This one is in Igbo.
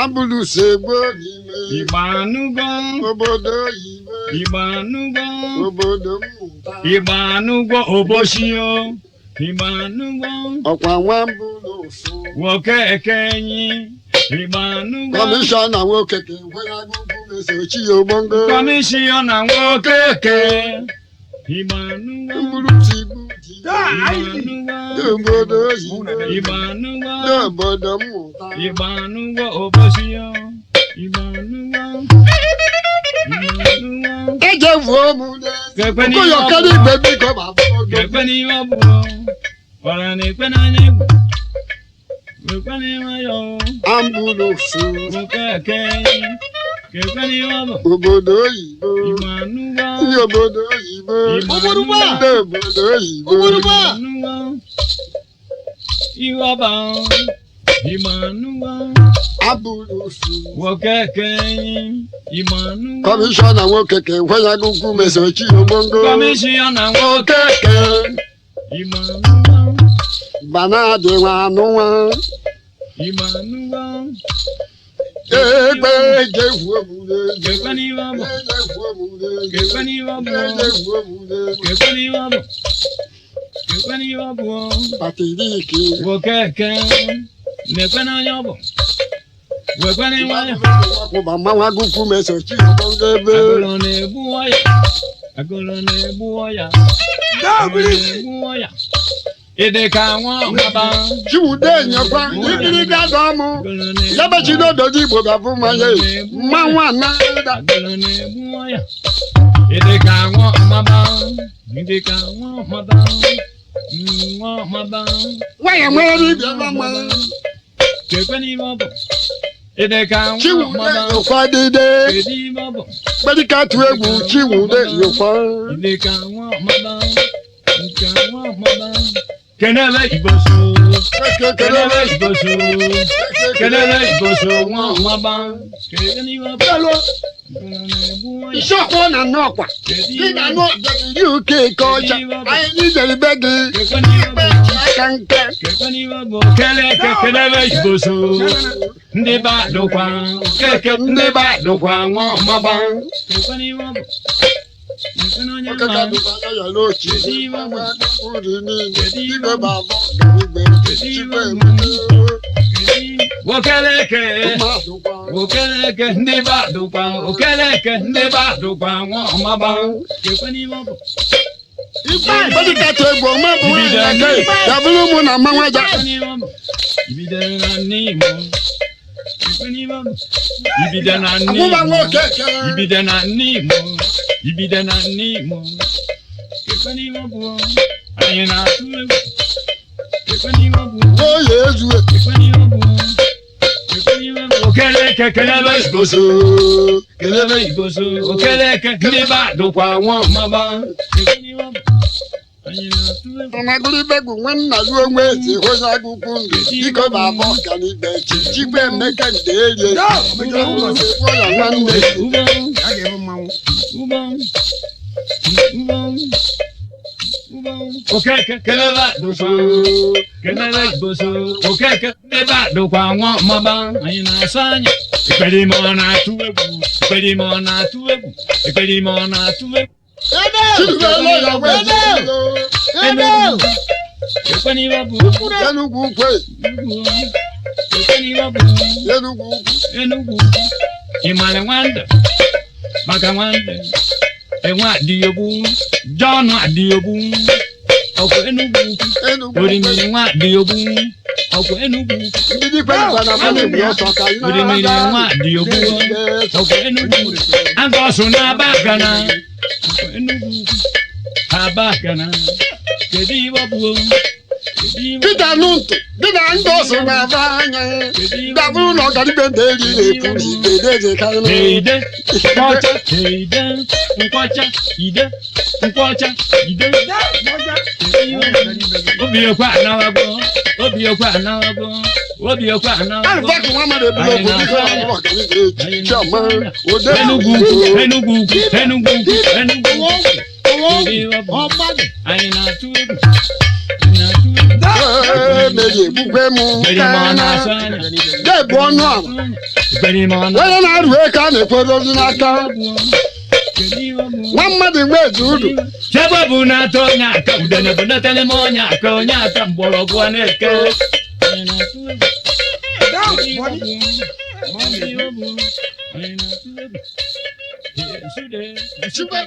Ambulus egbo n'ime Igbo anụgo. Obodo oyibo. Igbo anụgo. Obodo mmụta. Igbo anụgo oboshio. Igbo anụgo. Ọkwa nwa mbụlụsụ. Nwoke ekenyi. Igbo anụgo. Kọmishọna nwoke ka ekwe agụgụ mesochi ya ogbongo. Kọmishọna nwoke eke. Igbo anụgo. Mbụrụ tigbu Igbo anụgo. Obodo oyibo. Igbo anụgo. Obodo mmụta. Igbo anụgo oboshio. Igbo anụgo. Igbo anụgo. Ejevuo m n'ezi. Kekwe n'ihe Okoye ọ bụ. ọkara igwe biko ma bụrụ gị. Kekwe n'ihe ọ bụ. Ọra na-ekwe n'anya egwu. Ekwe n'ihe ya o. Ambulụsụ. Nwoke ekenyi. Kekwe n'ihe ọ bụ. Obodo oyibo. Igbo anụgo. Ndị obodo oyibo. Igbo anụgo. Ndị obodo oyibo. Igbo anụgo. Ihe ọba. Igbo anụgo. Ambulụsụ. Nwoke ekenyi. Igbo anụgo. Kọmishọna nwoke ka ekwe ya gụgụ mesochi ya ogbongo. Kọmishọna nwoke. Okeke. Igbo anụgo. Banadị nwa anụ nwa. Igbo anụgo. Egbe ejevuo m n'ezi. Kekwe n'ihe ọ bụ. Ejevuo m n'ezi. Kekwe n'ihe ọ bụ. Ejevuo m n'ezi. Kekwe n'ihe ọ bụ. Kekwe n'ihe ọ bụ. Patiriki. Nwoke eke. Na-ekwe n'anya ọ bụ. Wekwe n'ihe anya. Kwụba mmanwụ agụkwu mesochi ya ogbongo ebe. Agụlọ na-egbu ọya. Agụlọ na-egbu ọya. Agụlọ na-egbu ọya. Ịdị ka nwa ọmaba. Chiwude nyekwa ikiri ga mụ. Agụlọ na-egbu Yabachi n'ododo Igbo ga-abụ mmanya mmanwụ anada. Agụlọ na-egbu ọya. Ịdị ka nwa ọmaba. Ịdị ka nwa ọmaba. Nwa ọmaba. Nwanyị nwere ibia mma. Kekwe n'ihe ọ bụ. Ịdị ka nwa Chiwude ọmaba. nyekwa dide. Kedu ihe ọ bụ? Kpedika tụ egwu Chiwude nyekwa. Ịdị ka nwa ọmaba. Nke nwa ọmaba. Kenele Igbo so. Kenele Igbo so. Kenele Igbo so nwa ọmaba. Kedu ihe ọ bụ? Agụlọ na-egbu ọya. Ìṣọ́kọ na nnọkwa. Kedu Gị ihe na ọ bụ? nụ iri oke ọcha. Anyị jere be gị. Kekwe n'ihe ọ bụ? Aka nke. Kekwe n'ihe ọ bụ? Keleke kelele Igbo so. Ndị be adụkwa. Keke ndị be adụkwa nwa ọmaba. Kekwe n'ihe ọ bụ? Kekwe n'onye Ọkaka mma. dụkwa ya ya n'ochi. Uri niile. Igwe bụ abụọ igwe. Chikwa emute. Okeleke. Mmadụ kwa. Okeleke ndị be adụkwa. Okeleke ndị be adụkwa nwa ọmaba. Kekwe n'ihe ọ bụ? Kpedika tụ egwu ọma bụ nwaanyị na nke. Ya bụrụ ụmụ na mmanwụ aja. Kekwe n'ihe ọ bụ? Ibido na n'Imo. Kekwe n'ihe ọ bụ? Ibido na Akwụba n'Imo. nwoke. Ibido na n'Imo. Ibido na n'Imo. Kekwe n'ihe ọ bụ? Anyị na-atụ egwu. Kekwe n'ihe ọ bụ? Oye ezue. Kekwe n'ihe ọ bụ? Kekwe n'ihe ọ bụ? Okeleke kelebe Igbo so. Kelebe Igbo so. Okeleke ndị be adụkwa nwa ọmaba. Kekwe n'ihe ọ bụ? Anyị na-atụ egwu. Ọnagụrụ ibegwu nwanna ruo onwe ezi hụza agụkwụ ndụ biko ma abụọ ka n'igbe chi chikwa emeka nde erie ụlọ nwanne. Ugbo. Ugbo. Ugbo. Ugbo. Okeke kelebe adụkwa. Kelebe Igbo so. Okeke ndị be adụkwa nwa ọmaba. Anyị na-asa anya. Ekperima ọ na-atụ egwu. Ekperima ọ na-atụ egwu. Ekperima ọ na-atụ egwu. Chidubelu ya wee Enugu. Ekwe n'ihe ọ bụ. Enugwu ukwe. Ugwu. Ekwe n'ihe ọ bụ. Enugwu ukwu. Enugu. Ị mara nwande maka nwande enwe adịghị John adịghị ọkwa Enugu Enugwu ukwe. orimiri nwa adịghị ọkwa Enugu Ndị dikwe nkwa na mmanụ egwu ọsọ ka anyị orimiri na-aga. nwa adịghị ọkwa Enugu Angọsụ na Abagana ọkwa Enugu Abagana kedu ihe ọ bụ? Kedu ihe ọ bụ? Peter Nuntu dị na ndị ọsọ na-aba anya Kedu ihe ọ bụ? dabụrụ na ọganibe ndị eri na-ekwu na igbe na-eze karịrị. Ide nkwọcha ide nkwọcha ide nkwọcha ide. Obi ekwe anawago, obi ekwe anawago, obi ekwe anawago. Alụfakụ nwa mmadụ ebulu okwu biko na ọbụrụ ọganibe echi chiọma ode. Enugwu ukwu, Enugwu ukwu, Enugwu ukwu, Enugwu ukwu. Anyị na-atụ egwu, anyị na-atụ egwu. Eme. nderi egbugwe m. Debu ọnụ ala onye na-arụ eke a na-ekwere ozi n'aka nwa mmadụ nwe ezi uru. Chebe bụ na-atọ onye aka udene bụ natele m onye aka onye aka mgbọrọgwụ a na-eke. Chukwu.